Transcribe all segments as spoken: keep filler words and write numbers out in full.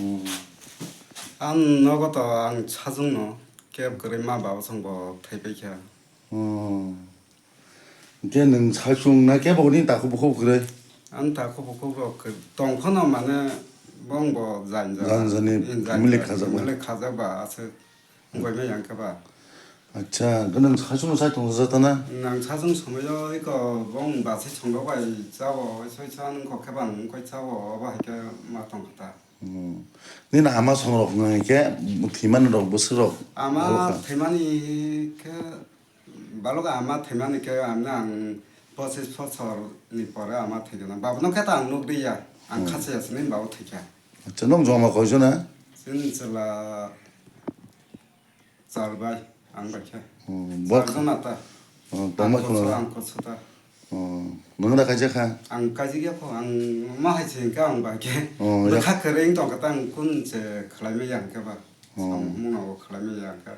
Hmm. Ang nogo to ang sajwngno keb kwrwi ma baba chwngbo thaipai kha. Hmm. Hwnkhe nwng sajwng na kebo ni takhuk bukhuk kwrwi? Ang takhuk bukhuk rok khe tong phano mane bongbo janja. Janjani Hmm, family janja, khajak ba. Family khajak ba aswk. Wngwi maya hwnkhe ba. Acha, hwnkhe nwng sajwng sai tong jatana? Nwng sajwng somoyo iko bong basi songrok bai chao, soi sa nwng kok khe ba nwng koi chao, obo hai khe ma tong kha ta. Hmm. Nini ama songrok hwnkhe thwimani rok bwswk rok? Ama thwimani khe balogo ama thwimani khe amne ang pochis bochor ni pore ama thwikha. Babono khe ta ang nuk riya. Ang Hmm. khachaya sini babo thwikha. Acha, nwng joma koi jona? Chini chwla Char bai, ang bai khe. Oh, Char bok-, jona ta. Oh, Ang tongma kotso, khwna. Ang kotso ta. Oh, nwng da kaijak kha? Ang kaijak ya kho, ang ma hai se hwnkhe ang bai khe. Oh, yak- Bwkha kwrwi wng tong kha ta ang kun se khlai maya hwnkhe ba. Oh. Samung no khlai maya hwnkhe.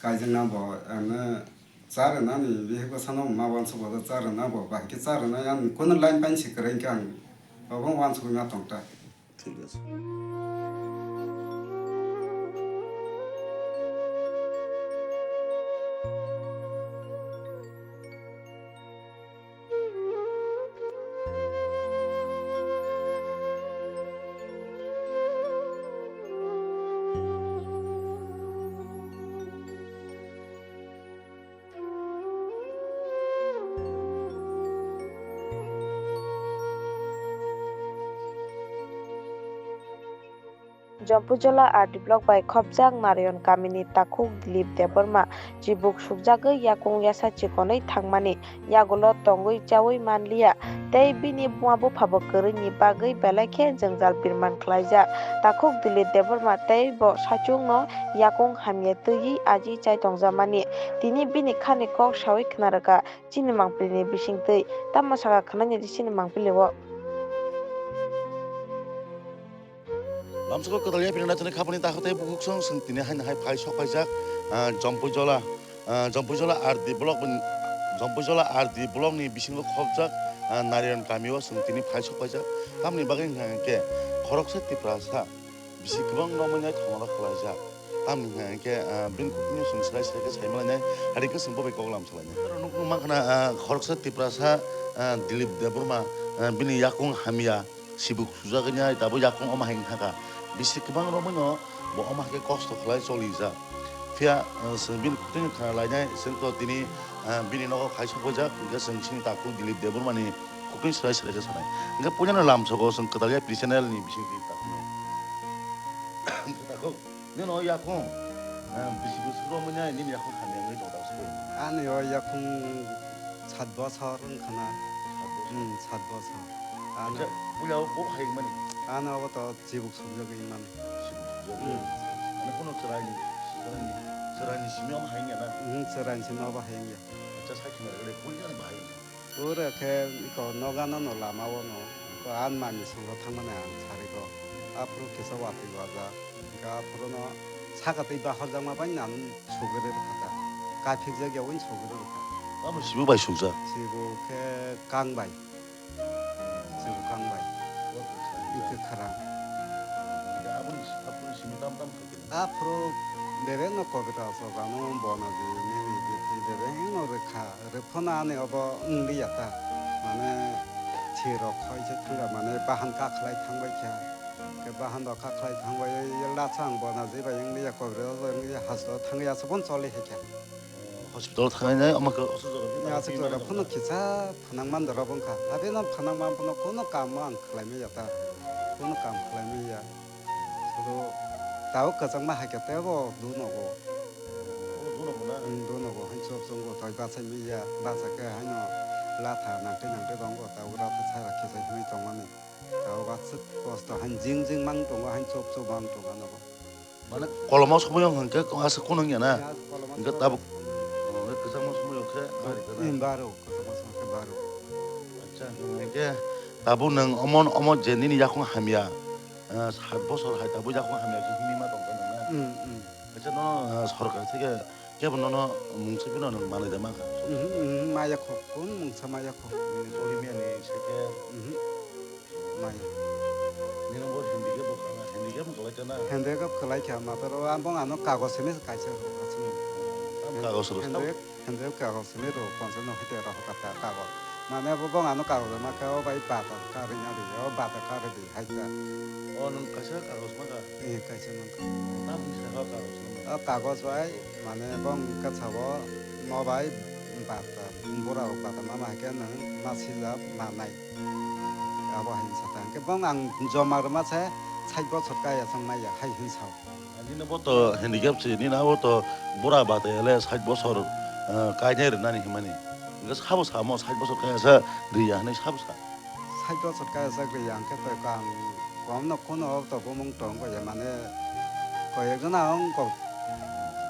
Kaijak na bo, ano char nani bihik bwsa no ma wansuk bo char na bo, bai khe char na yang kun line pain se kwrwi hwnkhe ang. Obo wansuk ma tong ta. Thik ache. Jompuijola R D block bai khopjak Narayan kamini takhuk Dilip Debbarma chibuk sukjagwi yakung yasa chikonwi thangmani yagulo tongwi chaui manliya tei bini buma buphabo kwrwini bagwi belai khe jwngjal birman khlaijak. Takhuk Dilip Debbarma tei bo saichungno yakung hamya twiwi aji chai tongjakmani. Tini bini khani kok saui khna rwkha chini mangpilini bisingtwi. Tamo saka khwnani di chini mangpilio. Lamsoko kwtal yapri naitoni khapani takhuk tei bukhuk song song tini haino hai phai sok paijak, ah, Jompuijola, ah, Jompuijola R D block ni, Jompuijola R D block ni bisingo khopjak, ah, Narayan kamio song tini phai sok paijak. Tamni bagwi hwnkha hwnkhe khoroksa Tiprasa bisi kwbang romwi nai thongna khlaijak. Tamni hwnkha hwnkhe, ah, bini kuthumni chwng swrai swrai khe sai malainai, hari khe chwng bo bai kok lam salainai. Aro nukung mankha na, ah, khoroksa Tiprasa, ah, Dilip Debbarma, ah, bini yakung hamya, sibuk sujagwi nai, tabuk yakung omo hai wngkha kha. Bisi kwbang romwi no bo omo hai khe kosto khlai cholijak. Phiya, ah, chwng bini kuthumni khna lainai, chwng to tini, ah, bini nogo phai sok paijak, hwnkhe chwng chini takhuk Dilip Debbarmani kuthumni swrai swrai khe sanai. Hwnkhe puilano lamsoko chwng kwtal yapri channel ni bisingtwi takhukno. Takhuk. Nini o yakung, ah, bisi bwswk romwi nai nini yakung hamya wngwi tong tang sukui? Ani o yakung sat bosor wngkha na. Sat bosor. Hmm, sat bosor. Ano Acha, puila o bo hai wngmani? Ano obo to chibuk sukjagwi wngmani. Chibuk sukjagwi? Hmm. Ano kuno chwraini, chwraini, chwraini simi omo hai wngya na? Hmm, chwraini simi obo hai wngya. Acha, sai khna rwgwi puila ni bahai wngya. Pura khe iko nogano no lama o no, iko ani manwi songro thangmani ang sari ko. Aphuru kisa watwi wajak, hwnkhe aphuru no saka twi bahorjakma bai nang sugri rwkha ta. Kaphikjak ya wng sugri rwkha. Abo sibu bai sukjak? Sibu khe kang bai. Sibu kang bai. Iko kharang. Aphuru bebek no kobita sok ano bonaji nini bithi bebek no rwkha. Rwphano ani obo wngliya ta, mane, sirok khoi se thangya, mane, bahan kakhlai thangbai kha. Khe bahan rok kakhlai thangbai, lacha ang bona je bai wngliya, kobrwi rok wngliya, hospital thangya se bon choli hai kha. Hospital thangnai, omo khe aswk jaga ni Ya, aswk jaga phano kisa phnang man da rok wngkha. Abeno phnang man phano kuno kam ang khlai maya ta, kuno kam khlai maya. Sado tao kwchangma hai khe tebo dunogo. O, dunogo na? Hmm, dunogo, hain chop chongo, toi bachai maya, bacha khe haino latha nangtwi nangtwi tongo, tao latha sara khe sai hinwi tongmani. Tao aswk kosto, hain jing jing mang tongo, hain chop chop mang tongo nogo. Mane koloma somoi wng hwnkhe aswk kheno wngya na? Ya, koloma Hwnkhe somoi tabuk, wng. Oh, hwnkhe kwchangma somoi wng khe bari khe na? Hmm, baro, kwchangma somoi khe baro. Acha, hwnkhe tabuk nwng omo, omo je nini yakung hamya, ah, sat bosor hai tabuk yakung hamya khe hinwi ma tongkha nwng na? Hmm, hmm. Acha, nono, ah, sorkar theke kebo nono mungsa phano nwng manwi da mankha? Mhm, mhm, maya kho, kun mungsa maya kho. Nini pori miyani seke? Mhm, maya. Nini bo handicap bo khana, handicap? Kwlai kha na? Handicap kwlai kha, mataro, ah, bong ano kagoj simi kaisa rw aswk. Tam kagoj rw Handicap, handicap kagoj simi rw, ponchayat no hete rw kata kagoj. Mane bo bong ano kagoj ma kha, o bai bata ka rwna rw, o bata ka rw di hai kha. O nwng kaisa kagoj ma kha? Eh, kaisa man kha. Tam ni saka kagoj ma? O kagoj bai, mane bong ka sabo, mo bai bata, bura rok bata ma ma hai khe nwng ma sijak ma nai. Abo hai wngsa ta. Hwnkhe bong ang joma rwma se sait bochor kaya chwng maya hai hinsa o. Nini bo to handicap se, nini abo to bura bata ele sait bochor, eh, kainai rwnani hinmani. Hwnkhe sabo samo sait bochor kaya sa riya hinwi sabo sa. Sait bochor kaya sa riya hwnkhe to ang kom no kuno to bumung tong kaya mane koi ek jona ang kok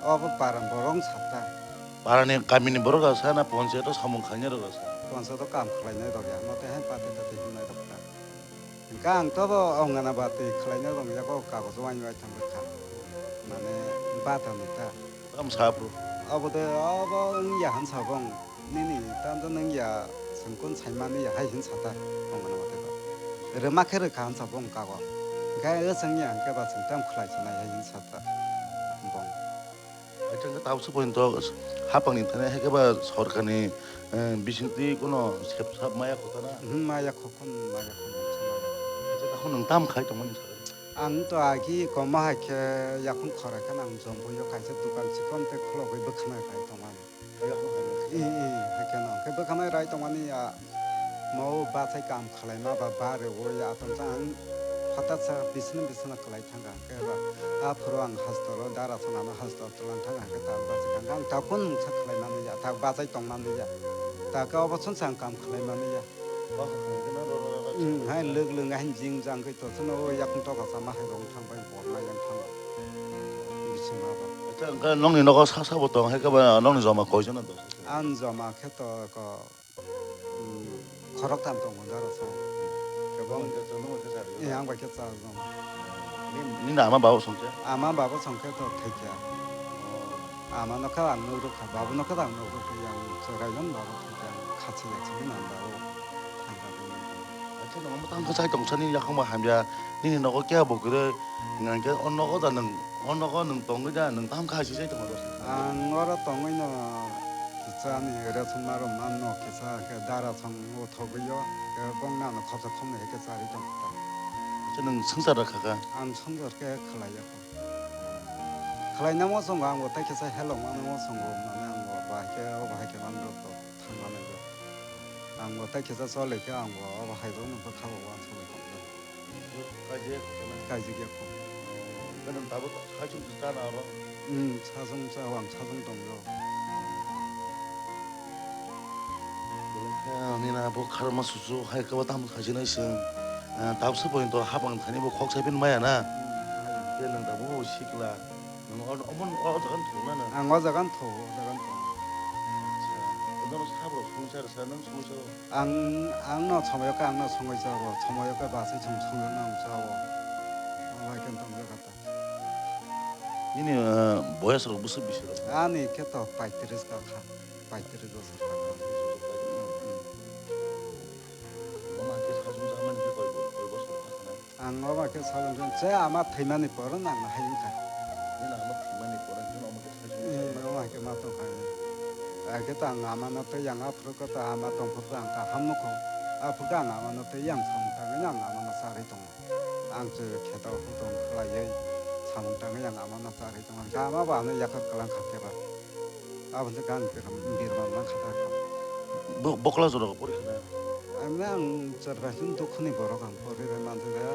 obo para borok wngsa ta. Parani kamini borok rok sa na ponchayato samung khainai rok sa? Ponchayato kam khlainai rok ya, mote hai pati tati hinai rok ta. Hwnkhe ang tobo Anganabadi khlaina rwngya kok kagoj wain waitham rwkha. Mane batani ta. Tamo sa phuru? Obo de obo wngya hinsa bong. Nini tamjani wngya chwng kun saimani ya hai hinsa ta Anganabadi rok. Rwma khe rwkha hinsa bong kagoj. Hwnkhe o chwngya hwnkhe ba chwng tamo khlai sanai hai hinsa ta bong. Acha, hwnkhe tabuksa porjonto hapangni thani hai khe ba sorkarni, eh, bisingtwi kuno sepsap maya khotana? Mhm, maya khokon, maya khokon, maya. Acha, takhuk nwng tam khai tongmani sakha? Ang to agi koma hai khe yakhung khorai khe ang Jompuio kaisa dukan chikon tei khulogwi bwkhanai rai tongmani. Yakhung hai. Ee, ee, hai khe no. Khe bwkhanai rai tongmani ya. Mo bachai kam khwlaima ba bare o ya tongsa ang hothat sa bisna bisna kwlai thangkha hwnkhe ba aphuru ang hastoro dara song ano hastor twlang thangkha hwnkhe ta bachai thangkha ang ta kun mungsa khwlai manliya ta bachai tong manliya ta khe obo chwngsa ang kam khwlai manliya. Hai lwk lwng hai jing jang khe to chwngno o yakung tokha sama hai rong thang bai bor ma yang thang bising ma ba. Acha hwnkhe nokni nogo sa sabo tong hai khe ba nokni joma koi jona do? Ang joma khe to ko. Khoroktham tongo dara sa. Kebong. Nwng bai khe chwng, nwng bai khe cha jong. Nini ama babo songkhe? Ama babo songkhe to thwikya. Ama no khe ang nuk rwkha, babo no khe ang nuk rwkha, yang chwrai jon babo thwikya, khachi ya chini nang babo. Thangkha bini. Acha nwng tang khe chai tong sani yakhang ba hamya, nini nogo kya bo kwrwi, nang khe o nogo da nwng, o nogo nwng tongwi da, nwng tang kha si chai tongo. Ang oro tongwi no kisa ni rechung maro man no kisa khe dara song. Thogwi o, khe bongni ano khopsa khopnwi hai khe charwi tong kha ta. Acha, nwng swngchar rwkha kha? Ang swngchar khe khlai ya kho. Khlai namo chwng ang bo tei kisa helong mano mo chwng bo mane ang bo bahai khe o bahai khe man rok to thang mano jo. Ang bo tei kisa choli khe ang bo o bahai rok no bwkha bo uansugwi tong kha. Kaijak ya kho na? Kaijak ya kho. Ganang tabuk saichung se chana abo? Hmm, saichung cha, ang saichung tong jo. Belai khe nini abo kharma susu hai khe bo tamo khaijak nai se. Ah, tabuk se poito hapang thani bo khok sai phin maya na. Hmm, maya. Khe nwng tabuk bo sikla. Nwng o, omo, o jaga no thok na nwng? Ang o jaga no thok, o jaga no thok. Acha. Omo no sabo rok songwi cha rwsa, nwng songwi cha o? Ang, ang no somoi khe ang no songwi cha o, somoi khe bachai chwng songwi nang cha o. Omo hai khe tong jaga ta. Nini, eh, boyas rok bwswk bisi rok? Ani khe to paitris ka kha, paitris bosor ka kha. Omo hai khe sajwk jakmani khe koi bo-, koi bosor kha khna? Ang omo khe sajwk je ama thwimani poro nang hai wngkha. Nini ama thwimani poro hino omo khe sajwk Eh, jakmani? Omo hai khe ma tong kha. Hai khe to ang ama no tei yang aphuru khe to ama tong phuru to ang kaham nukho. Aphuru khe ang ama no tei yang samung tangwi ang ama no charwi tongo. Ang se kheto hutung khlaiwi samung tangwi ang ama no charwi tongo. Hwnkhe ama bo ano yakhar kwlang kha khe ba. Aboni khe ang birman, birman lang kha ta kha. Bo-, bokla jora porikha na? Ani ang chwrwpaisin dukhuni borok ang pori rw manjak ya,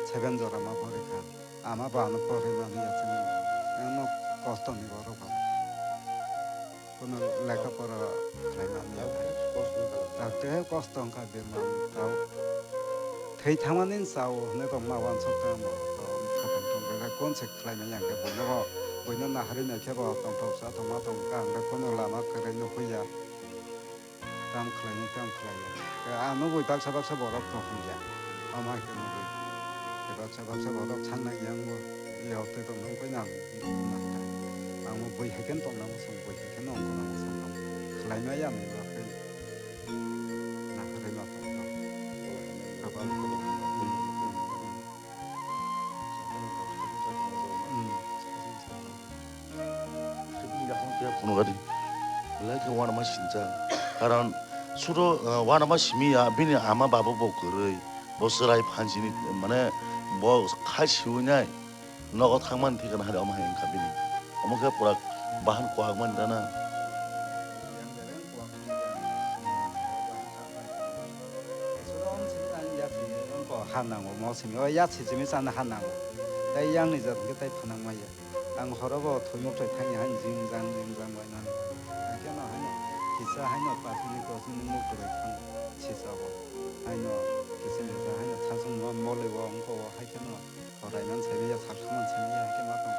seven jora ma porikha. Ama bo ano pori mani ya chwng, ano kosto ni borok ang. Kono lekha pora khlai mani ya. Kosto ni borok. Tak te kosto wngkha birman tao. Thwi thangmani chao hwnwi tongma wansuk tamo, khatang tong belai kon se khlaimani ang khe buino bo, buino naharwi naikhe bo tongthok chathok ma tong kha, ang khe kono lama kwrwi nukhuya. Tam khlainai, tam khlaiya. Ano bui baksa baksa borok tong hwnliya. Omo hai khe nugwi. Baksa baksa borok sangnai yang bo, yao tei tong nang khe nang dukhu nang kha. Ang bo bui hai khe tong nang song, bui hai khe nong nang song. Khlaimaya ni ba khe naharwi ma tong kha. Kabang. Ya phunukadi. Belai khe uanama sincha. Karon suro, uh, uanama simi ya, bini ama baba bo kwrwi. Bo chwrai phanchini, mane, bo khai siwi nai. Nogo thangmani thikana hari omo hai wngkha bini. Omo khe pura bahan kwak mani rana. Suro omo simi chana ya simi, wngkha ha nango, mo simi, o ya simi chana ha nango. Tai yang ni jat hwnkhe tai phanang maya. Ang horo bo thwi muktwi thangya han jim jang, jim jang bai nani. Hakhe no haino kisa haino pash minute, dos minute muktwi thang sisa bo. Haino kisa misa haino sasung no mole bo wngkha o, hakhe no korai man sai ya, sal kha man sai ya, hakhe ma tong.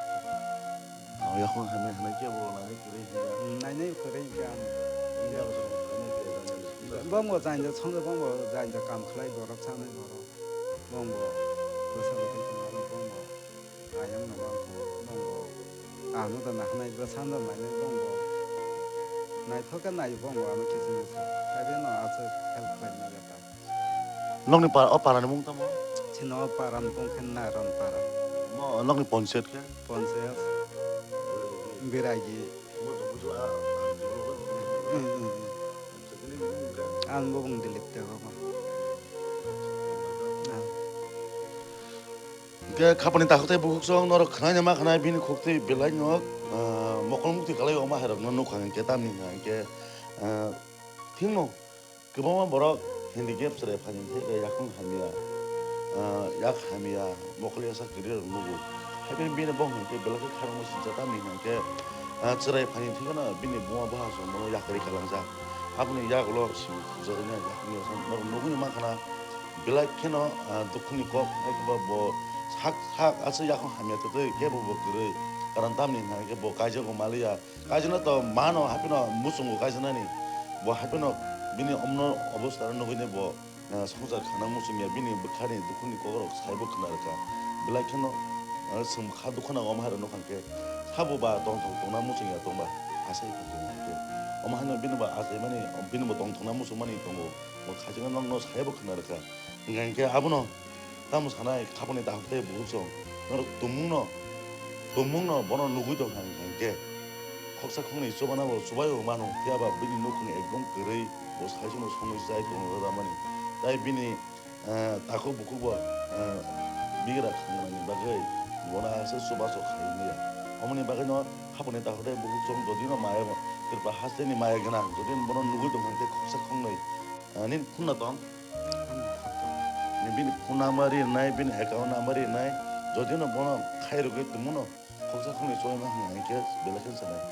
Ang yakung hamya hwnwi khe bo nainai kwrwi hwnwi ya. Hmm, nainai kwrwi hwnkhe ang. Yang bo nainai kwrwi hwnwi ya. Bongbo janja songwi bongbo janja kam khlai borok chanai borok. Bongbo bwsa bwtwi tongmani bongbo. Ayang no bangkho bongbo. Ano da nahanai bwsa no nainai bongbo. Naithok khe nai bongbo ano kiching kiching. Kaibe no aswk help khlai manya ta. Nokni pa-, o parani mung tamo? Chini o parani mung khe Naron para. Mo nokni ponchayat khe? Ponchayat. Biragi. Mo tongmo chwla, ah, ah, Hmm, hmm, hmm. Ang bo bung Dilip Debbarma. Ah. Hingke khapani takhuk tei bukhuk chwng norok khwnai ma khwnai bini khuk twi belai no, ah, mokol mukti kalai o ma hai rok no nukha hingke tamni hingke, ah, thingno kwbangma borok handicap chwrai phaini theke yakung hamya, ah, yak hamya, mokol yasa kwrwi rok nugo. Hai bini bini bo hingke belai khe kharangma sincha tamni hingke, ah, chwrai phaini thikeno bini buma bwskango yakarwi kalangjak. Aboni yagulo simi khukjagwi nai yakung yasa norok nugwi mankha na. Belai kheno, ah, dukhuni kok, hai khe ba bo sak, sak aswk yakung hamya totwi kebo bo kwrwi. Karon tamni hwnka khe bo kaijakgo maliya. Kaijakno to mano, haphino muchungo kaijaknani. Bo haphino bini omno obostha nugwini bo, ah, swngchar khana muchungya, bini bwkhani dukhuni kokrok saibo khna rwkha. Belai kheno, ah, chwng kha dukhana omo hai rok nukha khe, sabo ba tongthok tongna muchungya tongba, asai kha khe. Omo haino bini ba achaimani, bini bo tongthokna muchungmani tongo. Bo kaijakno nokno saibo khna rwkha. Hingkha hingkhe abono tamo sanai khapani takhuk tei bukhuk chwng norok tumungno, tumungno bono nugwi tongkha hingkha hingkhe khoksa khoknwi chubana bo chubaio mano, phiya ba bini nukhung ekdom kwrwi bo saichungno songwi chai tongo rwdamani. Tai bini, eh, takhuk bukhuk bo, eh, bigra khamani bagwi bono aswk chubachu khai wngya. Omoni bagwino khapani takhuk tei bukhuk chwng jodino maya, kwrwkha hasteni maya gwnang, jodi bono nugwi tongkha hingkhe khoksa khoknwi, eh, nini phunna tong. Bini phone number rinai, bini account number rinai, jodi no bono khairogwi tongmano, khoksa khoknwi chobwi ma hwnka hwnkhe belai khe sanai.